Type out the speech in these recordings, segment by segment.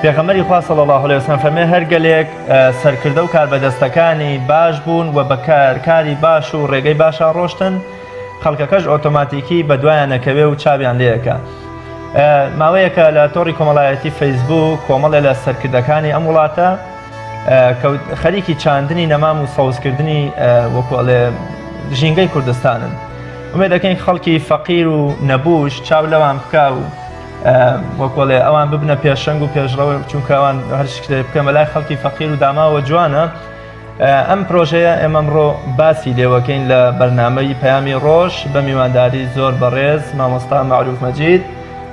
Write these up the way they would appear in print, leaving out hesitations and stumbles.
پێغەمبەری خوا صلی اللە علیه وسلم فەرمێ هەر گەلێک سەرکردە و کاربەدەستەکانی باش بوون و بە کاری باش و ڕێگەی باشا ڕۆشتن خەڵکەکەش ئۆتۆماتیکی بە دوایان نەکەوێ و چاویان لێەکە ماوەیەکە لە تۆڕی کۆمەڵایەتی فەیسبوک کۆمەڵێ لە سەرکردەکانی ئەم وڵاتە خەریکی چاندنی نەمام و سەوزکردنی وەکو ئەڵێ ژینگەی کوردستانن ئومێد دەکەین خەڵکی فەقیر و نەبووش چاو لەوان بکا و وەکۆڵێ ئەوان ببنە پێشەنگ و پێشڕەوە چونکە ئەوان هەر شتێک بکەن بەلای خەڵکی فەقیر و داماوە جوانە ئەم پرۆژەیە ئێمە ئەمڕۆ باسی لێوەکەین لە بەرنامەی پەیامی ڕۆژ بە میوانداری زۆر بەڕێز مامۆستا مەعروف مەجید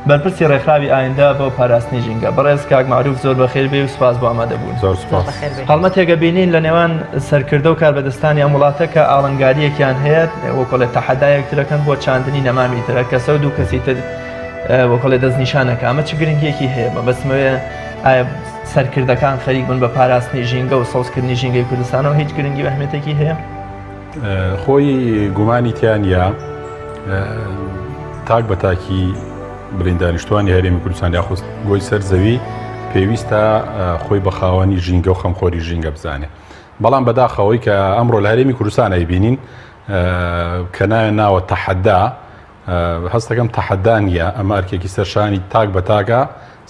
بەرپرسی ڕێکخراوی ئایندە بۆ پاراستنی ژینگە. بەڕێز کاک مەعروف زۆر بەخێر بێی و سوپاس بۆ ئامادەبوون. زۆر سوپاس. هەڵمەتێک ئەبینین لە نێوان سەرکردە و کاربەدەستانی ئەم وڵاتە کە ئاڵنگارییەکیان هەیە وەکۆڵێ تەحەدا یەکترەکەن بۆ چاندنی نەمامی ترە کەسە و دوو کەسی تر وەکۆڵێ دەستنیشانەکە ئەمە چ گرنگیەکی هەیە مەبەستمەوێ ئایا سەرکردەکان خەریک بن بە پاراستنی ژینگە و سەوزکردنی ژینگەی کوردستانەوە هیچ گرنگی و ئەهمیەتێکی هەیە؟ خۆی گومانی تیا نییە تاک بە تاکی بڵین دانیشتوانی هەرێمی کوردستان یاخود گۆی سەر زەوی پێویستە خۆی بە خاوەنی ژینگە و خەمخۆری ژینگە بزانێ بەڵام بەداخەوەی کە ئەمڕۆ لە هەرێمی کوردستان ئەیبینین کە ناوێن ناوە تەحەدا هەستەکەم تەحەدا نییە ئەمە ئەرکێکی سەرشانی تاک بە تاکە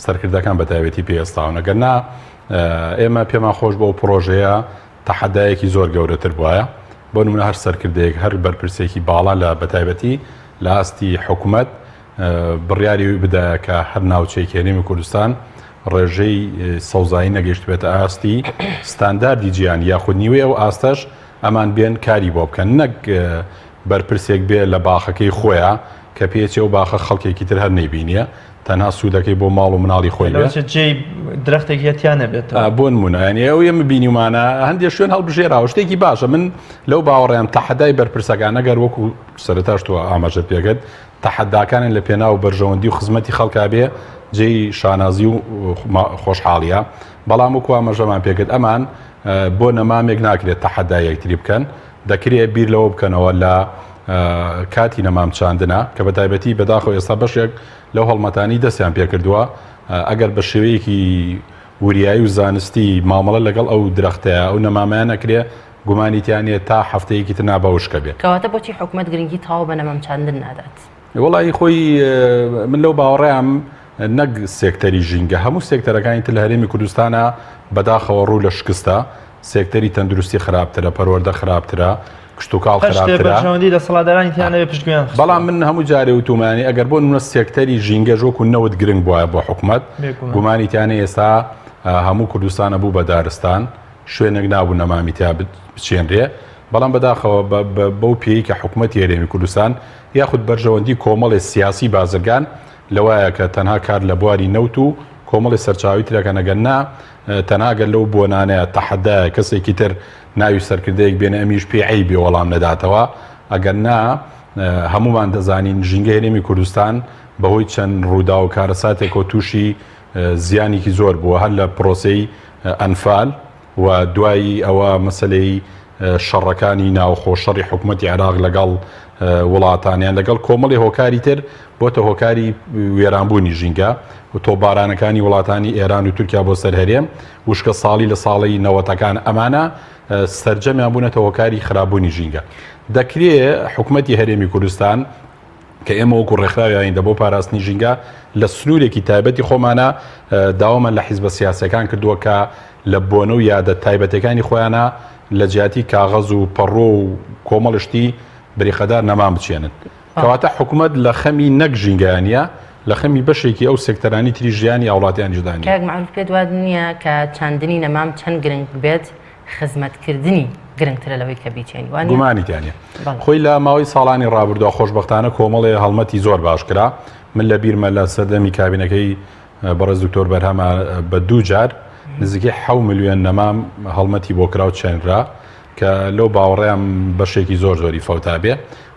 سەرکردەکان بە تایبەتی پێستاونە گەر نا ئێمە پێمان خۆش بۆ پرۆژەیە تەحەدایەکی زۆر گەورەتر بوایە، بۆ نمونە هەر سەرکردەیەک، هەر بەرپرسێکی باڵا لە بەتایبەتی لە ئاستی حکومەت بڕیاری ئەوی بدایە کە هەر ناوچەیەکی هەرێمی کوردستان ڕێژەی سەوزایی نەگەیشتبێتە ئاستی ستانداردی جیهان یاخود نیوەی ئەو ئاستەش ئەمان بێن کاری بۆ بکەن نەک بەرپرسێک بێ لە باخەکەی خۆیا کە پێچێ ئەو باخە خەڵکێکی تر هەر نەیبینیە تەنها سوودەکەی بۆ ماڵ و مناڵی خۆی بێ. جێی درەختێک هەیە تیا نەبێتەوە. بۆ نموونە یانی ئەو ئێمە بینیومانە هەندێک شوێن هەڵبژێراوە شتێکی باشە من لەو باوەڕیان تەحەدای بەرپرسەکان ئەگەر وەکو سەرەتاش تۆ ئاماژەت پێکرد تەحەداکانیان لە پێناو بەرژەوەندی و خزمەتی خەڵکا بێ جێی شانازی و خۆشحاڵیە بەڵام وەکو ئاماژەمان پێکرد ئەمان بۆ نەمامێک ناکرێت تەحەدای یەکتری بکەن دەکرێ بیر لەوە بکەنەوە لە کاتی نەمام چاندنە کە بە تایبەتی بەداخەوە ئێستا بەشێک لەو هەڵمەتانی دەستیان پێکردووە ئەگەر بە شێوەیەکی وریایی و زانستی مامەڵە لەگەڵ ئەو درەختەیە ئەو نەمامەیان نەکرێ گومانی تیا نییە تا هەفتەیەکی تر نابە وشکە بێ. کەواتە بۆچی حکومەت گرنگی تەواو بە نەمام چاندن نادات؟ وەڵایی خۆی من لەو باوەڕەیام نەک سێکتەری ژینگە هەموو سێکتەرەکانی تر لە هەرێمی کوردستانە بەداخەوە ڕوو لە شکستە سێکتەری تەندروستی خراپترە، پەروەردە خراپترە، کشتوکاڵ هەر شتێ خراپترە. بەرژەوەندی دەسەڵاتدارانی تیا نەبێ پشتگوێیان خستووە. بەڵام من هەموو جارێ وتومە یانی ئەگەر بۆ نمونە سێکتەری ژینگەش وەکو نەوت گرنگ بوایە بۆ حکومەت بێگومان. گومانی تیا نیە ئێستا هەموو کوردستان ئەبوو بە دارستان شوێنێک نابوو نەمامی تیا بچێنرێ بەڵام بەداخەوە بەو پێی کە حکومەتی هەرێمی کوردستان یاخود بەرژەوەندی کۆمەڵێ سیاسی بازرگان لەوایە کە تەنها کار لە بواری نەوت و کۆمەڵی سەرچاوی ترەکەن ئەگەر نا تەنها گەر لەو بۆنانەیا تەحەدایە کەسێکی تر ناوی سەرکردەیەک بێنێ ئەمیش پێی عەیبێ وەڵام نەداتەوە ئەگەر نا هەموومان دەزانین ژینگەی هەرێمی کوردستان بەهۆی چەند ڕووداو و کارەساتێکەوە تووشی زیانێکی زۆر بووە هەر لە پرۆسەی ئەنفال و دوایی ئەوە مەسەلەی شەڕەکانی ناوخۆ، شەڕی حکومەتی عێراق لەگەڵ وڵاتان یان لەگەڵ کۆمەڵی هۆکاری تر بۆتە هۆکاری وێرانبوونی ژینگە و تۆپبارانەکانی وڵاتانی ئێران و تورکیا بۆ سەر هەرێم، وشکە ساڵی لە ساڵی نەوەتەکان ئەمانە سەرجەمیان بوونەتە هۆکاری خراپبوونی ژینگە. دەکرێ حکومەتی هەرێمی کوردستان کە ئێمە وەکو ڕێکخراوی ئایندە بۆ پاراستنی ژینگە لە سنوورێکی تایبەتی خۆمانە داوامان لە حیزبە سیاسەکان کردووە کە لە بۆنە و یادە تایبەتەکانی خۆیانە لە جیاتی کاغەز و پەڕۆ و کۆمەڵشتی بریقەدار نەمام بچێنن کەواتە حکوومەت لە خەمی نەک ژینگەیانە لە خەمی بەشێکی ئەو سێکتەرانی تری ژیانی هاوڵاتیانیشدا نییە. کاک مەعروف پێت وا نییە کە چاندنی نەمام چەند گرنگ بێت خزمەتکردنی گرنگترە لەوەی کە بیچێنی وانە؟ گومانی تیا نیە. خۆی لە ماوەی ساڵانی ڕابردووە خۆشبەختانە کۆمەڵێ هەڵمەتی زۆر باش کرا من لە بیرمە لە سەردەمی کابینەکەی بەڕێز دکتۆر بەرهەمە بە دوو جار نزیکەی حەو ملیۆن نەمام هەڵمەتی بۆ کرا و چێنرا کە لەو باوەڕیان بەشێکی زۆر زۆری فەوتا بێ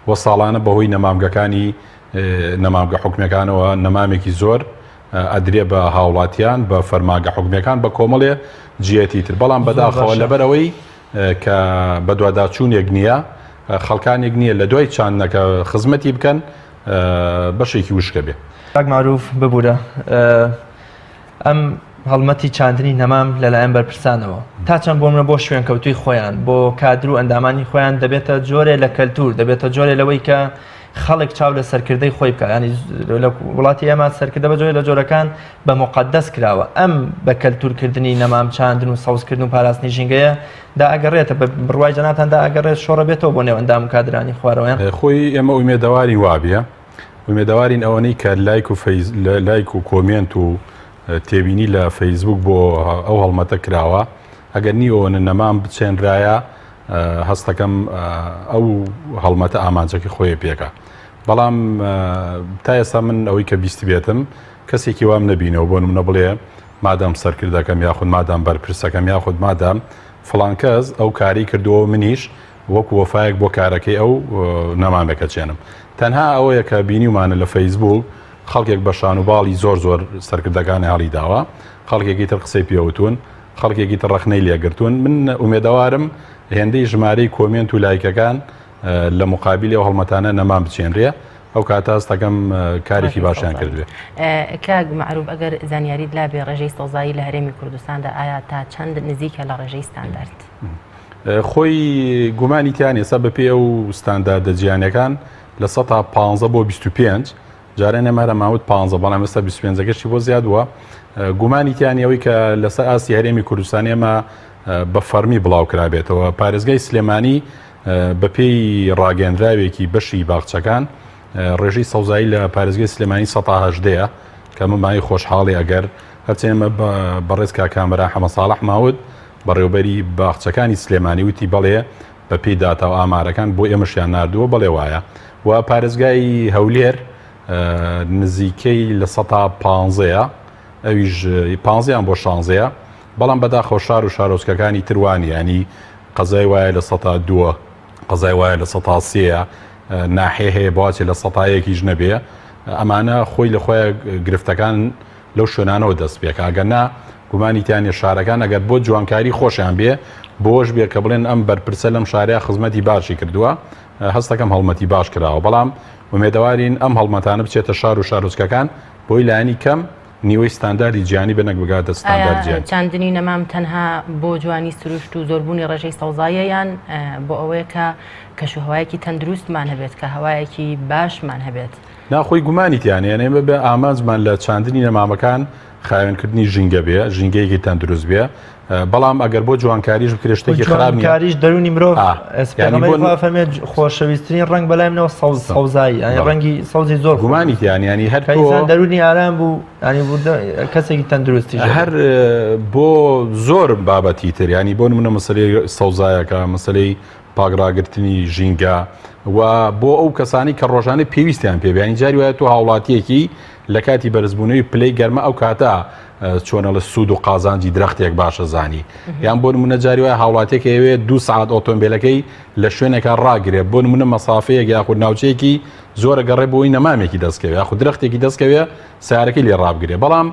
و ساڵانە بەهۆی نەمامگەکانی نەمامگە حکومیەکانەوە نەمامێکی زۆر ئەدرێ بە هاوڵاتیان بە فەرمانگە حکومیەکان بە کۆمەڵێ جیەتی تر بەڵام بەداخەوە لەبەرەوەی کە بەدواداچوونێک نییە خەڵکانێک نییە لە دوای چاندنەکە خزمەتی بکەن بەشێکی وشکە بێ. کاک مەعروف ببورە ئەم. هەڵمەتی چاندنی نەمام لەلایەن بەرپرسانەوە تا چەند بۆ منە بۆ شوێنکەوتوی خۆیان بۆ کادر و ئەندامانی خۆیان دەبێتە جۆرێ لە کەلتور دەبێتە جۆرێ لەوەی کە خەڵک چاو لە سەرکردەی خۆی بکە ینی لە وڵاتی ئێمە سەرکردە بە جۆرێ لە جۆرەکان بە مقدس کراوە ئەم بە کەلتورکردنی نەمام چاندن و سەوزکردن و پاراستنی ژینگەیە دا ئەگەڕێتە بە بڕوای جەنابتان دا ئەگەڕێت شۆڕە بێتەوە بۆ نێو ئەندام و کادرانی خوارەوەیان؟ خۆی ئێمە ئومێدەوارین وابێ ئومێدەوارین ئەوەنەی کە لایک و فەیس لایک و comment و تێبینی لە فەیسبوک بۆ ئەو هەڵمەتە کراوە ئەگەر نیوەوەنە نەمام بچێنرایە هەستەکەم ئەو هەڵمەتە ئامانجەکەی خۆی پێکە بەڵام تا ئێستا من ئەوەی کە بیستبێتم کەسێکی وام نەبینەوە بۆ نمونە بڵێ مادام سەرکردەکەم یاخود مادام بەرپرسەکەم یاخود مادام فڵان کەس ئەو کاری کردووە منیش وەکو وەفایەک بۆ کارەکەی ئەو نەمامێک ئەچێنم تەنها ئەوەیە کە بینیومانە لە فەیسبوک خەڵکێک بە شان و باڵی زۆر زۆر سەرکردەکانی هەڵی داوە خەڵکێکی تر قسەی پێوتون خەڵکێکی تر ڕەخنەی لێگرتوون من ئومێدەوارم هێندەی ژمارەی comment و لایکەکان لە مقابلی ئەو هەڵمەتانە نەمام بچێنرێ ئەو کاتە هەست دەکەم کارێکی باشیان کردبێ. کاک مەعروف ئەگەر زانیاریت لابێ ڕێژەی سەوزایی لە هەرێمی کوردستاندا ئایا تا چەند نزیکە لە ڕێژەی ستاندارد؟ خۆی گومانی تیا نیە ئێستا بەپێی ئەو ستانداردە جیهانیەکان لە سەتا 15 بۆ 25 جارێ نەمارە ماوت 15 بەڵام ئێستا 25ەکەشی بۆ زیاد بووە گومانی تیا نیە ئەوەی کە لەسەر ئاستی هەرێمی کوردستان ئێمە بە فەرمی بڵاو کرابێتەوە پارێزگای سلێمانی بەپێی ڕاگەیەندراوێکی بەشی باخچەکان، ڕێژەی سەوزایی لە پارێزگای سلێمانی سەتا هەژدەیە کە ئەمە مایەی خۆشحاڵی ئەگەر هەرچەند ئێمە بەڕێز کاک کامەران حەمە ساڵح ماوت بەڕێوبەری باخچەکانی سلێمانی وتی بەڵێ بەپێی داتا و ئامارەکان بۆ ئێمەشیان ناردووە بەڵێ وایە و پارێزگای هەولێر نزیکەی لە سەتا پانزەیە ئەویش پانزەیان بۆ شانزەیە بەڵام بەداخەوە شار و شارۆچکەکانی تر وانە ینی قەزای وایە لە سەتا دووە، قەزای وایە لە سەتا سێیە، ناحیە هەیە بۆچێ لە سەتا یەکیش نەبێ، ئەمانە خۆی لە خۆیان گرفتەکان لەو شوێنانەوە دەست پێکا، ئەگەر نا گومانی تیا نیە شارەکان ئەگەر بۆ جوانکاری خۆشیان بێ بۆش بێ کە بڵێن ئەم بەرپرسە لەم شارەیە خزمەتی باشی کردووە هەستەکەم هەڵمەتی باش کراوە بەڵام ئومێدەوارین ئەم هەڵمەتانە بچێتە شار و شارۆچکەکان بۆی لایەنی کەم نیوەی ستانداردی جیهانی بێ نەک بگاتە ستاندارد ئایا جیهانی. چاندنی نەمام تەنها بۆ جوانی سروشت و زۆربوونی ڕێژەی سەوزاییە یان بۆ ئەوەیە کە کەشوهەوایەکی تەندروستمان هەبێت، کە هەوایەکی باشمان هەبێت؟ نا خۆی گومانی تیا نیە، یانی ئێمە بە ئامانجمان لە چاندنی نەمامەکان خاوێنکردنی ژینگە بێ، ژینگەیەکی تەندروست بێ، بەڵام ئەگەر بۆ جوانکاریش بکرێت شتێکی خراپ نیە. جوانکاریش دەروونی مرۆڤ ئا، یانی پێغەمبەری بۆ خوا فەرمێ خۆشەویستترین ڕەنگ بەلای منەوە سەوز سەوزایی یانی بەڵێ. ڕەنگی سەوزی زۆر خۆشە. گومانی تیا نیە یانی هەر کە تۆ ئینسان دەروونی ئارام بوو یانی وردە کەسێکی تەندروستیش دەبێت. هەر بۆ زۆر بابەتی تر یانی بۆ نمونە مەسەلەی سەوزایەکە مەسەلەی پاک ڕاگرتنی ژینگە و بۆ ئەو کەسانی کە ڕۆژانە پێویستیان پێ بیانی جاری وایە تۆ هاوڵاتیەکی لە کاتی بەرزبوونەوەی پلەی گەرمە ئەو کاتە چۆنەڵە سوود و قازانجی درەختێک باشە زانی یان بۆ نمونە جاری وایە هاوڵاتیەک ئەوێ دو سعات ئۆتۆمبیلەکەی لە شوێنێکا ڕاگرێ بۆ نمونە مەسافەیەک یاخود ناوچەیەکی زۆرە گەڕێ بۆی نەمامێکی دەستکەوێ یاخود درەختێکی دەستکەوێ سیارەکەی لێ ڕابگرێ بەڵام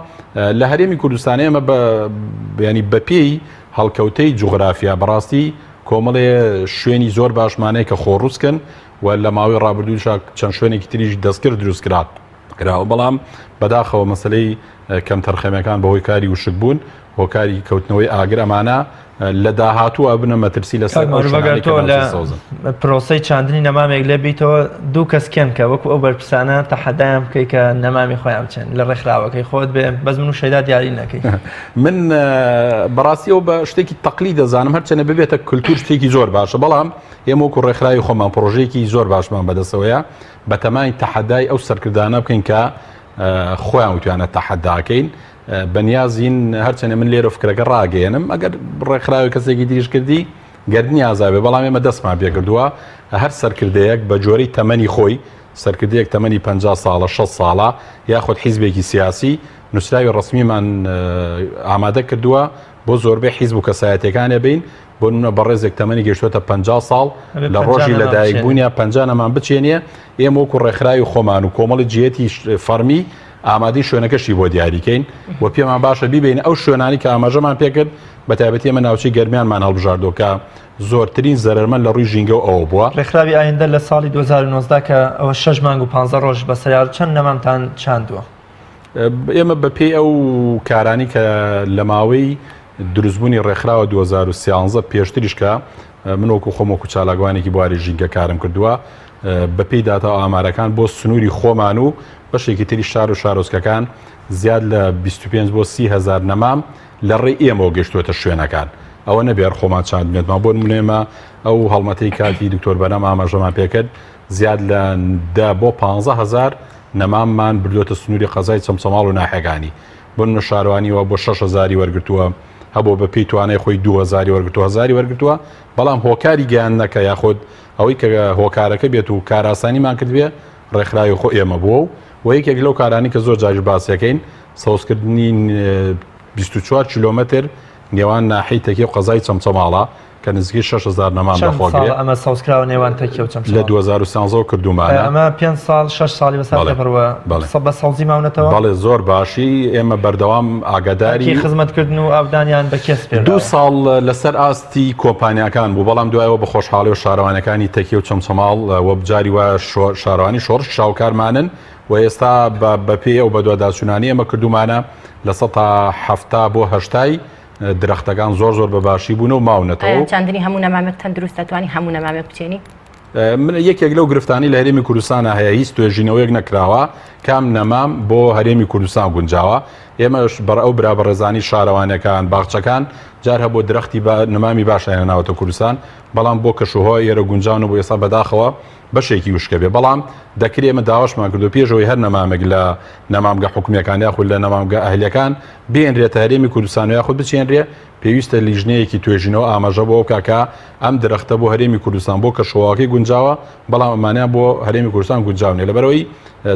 لە هەرێمی کوردستان ئێمە بە ینی بەپێی هەڵکەوتەی جوغرافیا بەڕاستی کۆمەڵێ شوێنی زۆر باشمانەیە کە خۆڕوسکن و لە ماوەی ڕابردووشا چەند شوێنێکی تریش دەستکرد دروست کرا کراوە بەڵام بەداخەوە مەسلەی کەمتەرخەمیەکان بەهۆی کاری وشکبوون هۆکاری کەوتنەوەی ئاگر ئەمانە لە داهاتوو ئەبنە مەترسی لەسەر ئەو شوێنانەی کە تۆ لە ناوچەی سەوزن. پرۆسەی چاندنی نەمامێک لێ بیتەوە دوو کەس کێن کە وەکو ئەو بەرپرسانە تەحەدایان بکەی کە نەمامی خۆیان بچێن لە ڕێکخراوەکەی خۆت بێ بەس من و شەیدا دیاری نەکەی. من بەڕاستی ئەو بە شتێکی تەقلید دەزانم هەرچەنە ببێتە کلتور شتێکی زۆر باشە بەڵام ئێمە وەکو ڕێکخراوی خۆمان پڕۆژەیەکی زۆر باشمان بەدەستەوەیە بەتەماین تەحەدای ئەو سەرکردانە بکەین کە خۆیان وتویانە تەحەداکەین بەنیازین هەرچەنە من لێرە فکرەکە ڕاگەیەنم ئەگەر ڕێکخراوی کەسێکی تریش کردی گەردنی ئازابێ بەڵام ئێمە دەستمان پێکردووە هەر سەرکردەیەک بە جۆرەی تەمەنی خۆی سەرکردەیەک تەمەنی 50 ساڵە 6 ساڵە یاخود حیزبێکی سیاسی نووسراوی ڕسمیمان ئامادە کردووە بۆ زۆربەی حیزب و کەسایەتەکانێ بین بۆ نمونە بەڕێزێک تەمەنی گەیشتووەتە 50 ساڵ لە ڕۆژی لەدایکبوونیا 50 نەمان بچێنێ ئێمە وەکو ڕێکخراوی خۆمان و کۆمەڵی جیەتی فەرمی ئامادەی شوێنەکەشی بۆ دیاریکەین و پێمان باشە بیبین ئەو شوێنانی کە ئاماژەمان پێکرد بە تایبەتی ئێمە ناوچەی گەرمیانمان هەڵبژاردووە کە زۆرترین زەرەرمەند لە ڕووی ژینگە و ئەوە بووە. ڕێکخراوی ئایندە لە ساڵی 2019 کە ئەوە شەش مانگ و 15 ڕۆژ بەسەر چەند نەمامتان چاندووە؟ ئێمە بەپێی ئەو کارانی کە لە ماوەی دروستبوونی ڕێکخراوە 2013 پێشتریش کە من وەکو خۆم وەکو چالاکوانێکی بواری ژینگە کارم کردووە بەپێی داتا و ئامارەکان بۆ سنووری خۆمان و بەشێکی تری شار و شارۆچکەکان زیاد لە 25 بۆ 30 هزار نەمام لە ڕێی ئێمەوە گەشتووەتە شوێنەکان ئەوە نەبێ هەر خۆمان چاندبێتمان بۆ نمونە ئێمە ئەو هەڵمەتەی کاتی دکتۆر بەرام ئاماژەمان پێکرد زیاد لە دە بۆ 15 هزار نەماممان بردووەتە سنووری قەزای چەمچەماڵ و ناحیەکانی بۆ نمونە شارەوانی وا بۆ 6 هزاری وەرگرتووە هەبوو بە پێی توانای خۆی 2 هزاری وەرگرتووە هزاری وەرگرتووە بەڵام هۆکاری گەیاندنەکە یاخود ئەوەی کە هۆکارەکە بێت و کاراسانیمان کردبێ ڕێکخراوی خۆ ئێمە بووە و و یەکێک لەو کارانی کە زۆر جاریش باسیەکەین سەوزکردنی 24 کیلۆمەتر نێوان ناحیەی تەکیە و قەزای چەمچەماڵە کە نزیکەی 6000 نەمام چەند لەخۆگرێ ساڵە ئەمە سەوزکراوە نێوان تەکیە و لە چەمچەماڵ؟ 2013 کردوومانە. ئەمە پێنج ساڵ شەش ساڵی بەسەر بەڵێ تێپەڕووە بەڵێ بە سەوزی ماونەتەوە؟ بەڵێ زۆر باشی ئێمە بەردەوام ئاگاداری ئەرکی خزمەتکردن و ئاودانیان بە کێ دوو سپێردراوە؟ ساڵ لەسەر ئاستی کۆمپانیاکان بوو بەڵام دوایەوە بە خۆشحاڵی و شارەوانەکانی تەکیە و چەمچەماڵ وە جاری وایە شارەوانی شۆڕش شاوکارمانن و ئێستا بە بەپێی ئەو بەدواداچوونانەی ئێمە کردوومانە 70% بۆ هەشتای درەختەکان زۆر زۆر بە باشی بوون و ماونەتەوە. ئایا چاندنی هەموو نەمامێک تەندروستە؟ توانی هەموو نەمامێک بچێنی؟ من یەکێک لەو گرفتانی لە هەرێمی کوردستانە هەیە هیچ توێژینەوەیەک نەکراوە کام نەمام بۆ هەرێمی کوردستان گونجاوە ئێمەش بەڕ ئەو برا بەڕێزانی شارەوانەکان باخچەکان جار هەبوو درەختی بە نەمامی باشیان ناوەتە کوردستان بەڵام بۆ کەشوهەوا ئێرە گونجاون و بۆ ئێستا بەداخەوە بەشێکی وشکە بێ بەڵام دەکرێ ئێمە داواشمان کردو پێشەوەی هەر نەمامێک لە نەمامگە حکومیەکان یاخود لە نەمامگە ئەهلیەکان بێنرێتە هەرێمی کوردستان و یاخود بچێنرێ پێویستە لیژنەیەکی توێژینەوە ئاماژە بۆ بکا کە ئەم درەختە بۆ هەرێمی کوردستان بۆ کەشوهەواکەی گونجاوە بەڵام ئەمانیان بۆ هەرێمی کوردستان گونجاو نیە لەبەرئەوەی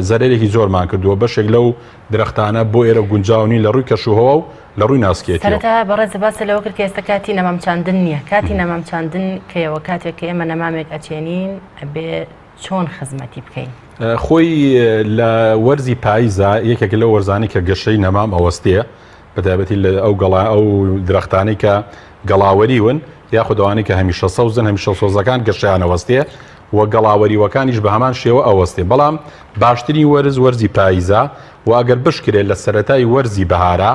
زەرەرێکی زۆرمان کردووە بەشێک لەو درەختانە بۆ ئێرە گونجاو نین لە ڕووی کەشوهەوا و لە ڕووی ناسکێتیەوە. سەرەتا بەڕێز باست لەوە کرد کە ئێستا کاتی نەمام چاندن نییە، کاتی نەمام چاندن کەیەوە؟ کاتێک کە ئێمە نەمامێک ئەچێنین ئەبێ چۆن خزمەتی بکەین؟ خۆی لە وەرزی پاییزا یەکێک لەو وەرزانەی کە گەشەی نەمام ئەوەستێ بەتایبەتی لە ئەو گەڵا ئەو درەختانەی کە گەڵاوەریون یاخود ئەوانەی کە هەمیشە سەوزن هەمیشە سۆزەکان گەشەیان ئەوەستێ و گەڵاوەریوەکانیش بە هەمان شێوە ئەوەستێ بەڵام باشترین وەرز وەرزی پاییزە و ئەگەر بشکرێت لە سەرەتای وەرزی بەهارە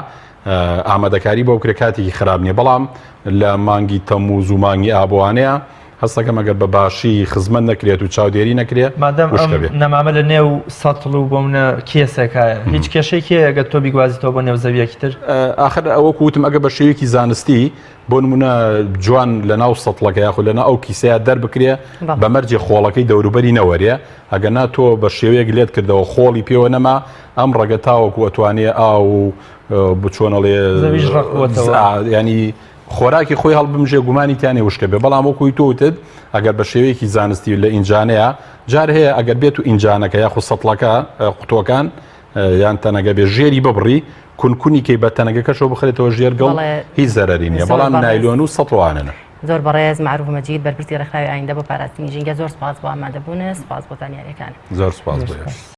ئامادەکاری بۆ بکرێت کاتێکی خراپ نییە بەڵام لە مانگی تەمموز و مانگی ئابوانەیە هەستەکەم ئەگەر بە باشی خزمەت نەکرێت و چاودێری نەکرێت مادەم وشکە ئەم بێ. نەمامە لە نێو سەتڵ و بۆ منە کێسێکایە هیچ کێشەیەکی هەیە ئەگەر تۆ بیگوازیتەوە بۆ نێو زەویەکی تر؟ ئاخر وەکو وتم ئەگەر بە شێوەیەکی زانستی بۆ نمونە جوان لە ناو سەتڵەکە یاخود لە ناو ئەو کیسەیە دەربکرێ بە مەرجێ خۆڵەکەی دەوروبەری نەوەرێ ئەگەر نا تۆ بە شێوەیەک لێت کردەوە خۆڵی پێوە نەما ئەم ڕەگە تاوەکو ئەتوانێ ئاو و بچۆنەڵێ زەویش ڕەق بووەتەوە ینی خۆراکی خۆی هەڵبمژێ گومانی تیانێ وشکە بێ بەڵام وەکوی تۆ وتت ئەگەر بە شێوەیەکی زانستی لە ئینجانەیە جار هەیە ئەگەر بێت و ئینجانەکە یاخود سەتڵەکە قوتوەکان یان تەنەگە بێ ژێری ببڕی کونکونی کەی بە تەنەگەکەشەوە بخرێتەوە ژێر گڵ هیچ زەرەری نییە بەڵام نایلۆن و سەتڵوانەنە. زۆر بەڕێز مەعروف مەجید بەرپرسی ڕێکخراوی ئایندە بۆ پاراستنی ژینگە زۆر سپاس بۆ ئامادەبوونت سپاس بۆ زانیاریەکان. زۆر سپاس بۆ ئێوەش.